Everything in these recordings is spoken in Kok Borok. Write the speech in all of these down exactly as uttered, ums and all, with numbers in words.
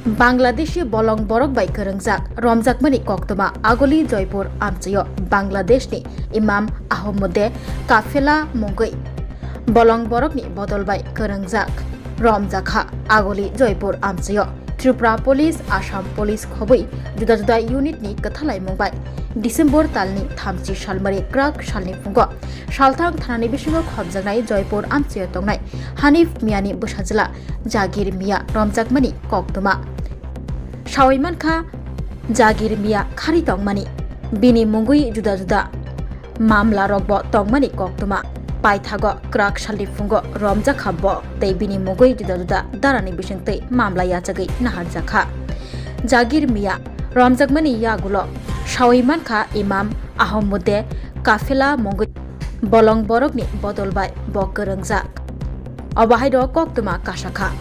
Bangladeshi bolong borok bai kwrwngjak romjakmani koktwma agoli Joypur amchaio Bangladeshni Imam Ahmode Kafela mungwi bolong borokni bodol bai kwrwngjak romjakha. Agoli Joypur amchaio Tripura Police, Assam Police khobwi juda juda unit ni kwthalai mung bai December talni thamchi salmari kwrak salni phungo Salthang thanani bisingo khopjaknai Joypur amchaio tongnai Hanif Miyani bwsajwla Jagir Miya romjakmani koktwma. Sawi mankha Jagir Miya khari tongmani, bini mungwi juda juda mamla rokbo tongmani koktwma. Paithago kwrak salni phungo romjakha bo tei bini mungwi juda juda darani bisingtwi mamla yachagwi naharjakha. Jagir Miya romjakmani yagulo sawi mankha Imam Ahmode Kafela mungwi bolong borokni bodol bai bo kwrwngjak. Obo hai rok koktwma kasakha.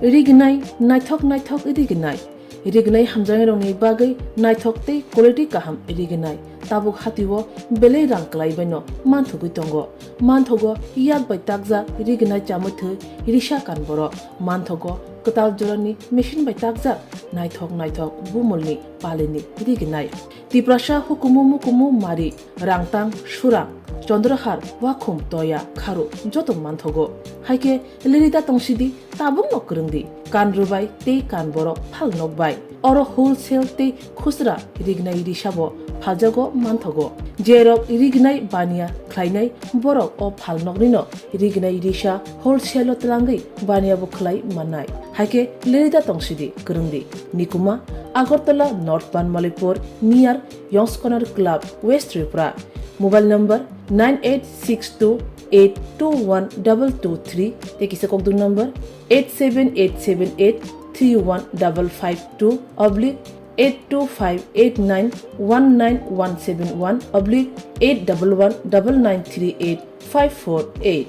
Rignai, naithok naithok rignai. Rignai hamjaknairokni bagwi naithok tei quality kaham rignai. Tabuk hatio belai rang kwlaibaino manthogwi tongo. Manthogo yak bai takjak rignai chamwi thwi risa kan borok. Manthogo kwtal jorani machine bai takjak naithok naithok bumulni palini rignai. Tiprasa hukumu mukumu mari, Rangtang, Surang, Chondrahar, Wakhum, Toya, Kharu joto manthogo. Haikhe lirida tongsidi, tabukno kwrwngdi. Kan rwbai tei kan borok phal nokbai. Oro wholesale tei khusra rignai risabo phaljago manthogo. Jerok rignai baniya khlainai borok o phalnoknino rignai risa wholesale-o twlangwi baniyabo khlai mannai. Haikhe lirida tongsidi kwrwngdi. Nikuma, Agartala North Banmalipur, near Yongskonar Club, West Tripura. Mobile number nine eight six two eight two one double two three tei kisa kokduk number eight seven eight seven eight three one double five two oblique eight two five eight nine one nine one seven one oblique eight double one double nine three eight five four eight.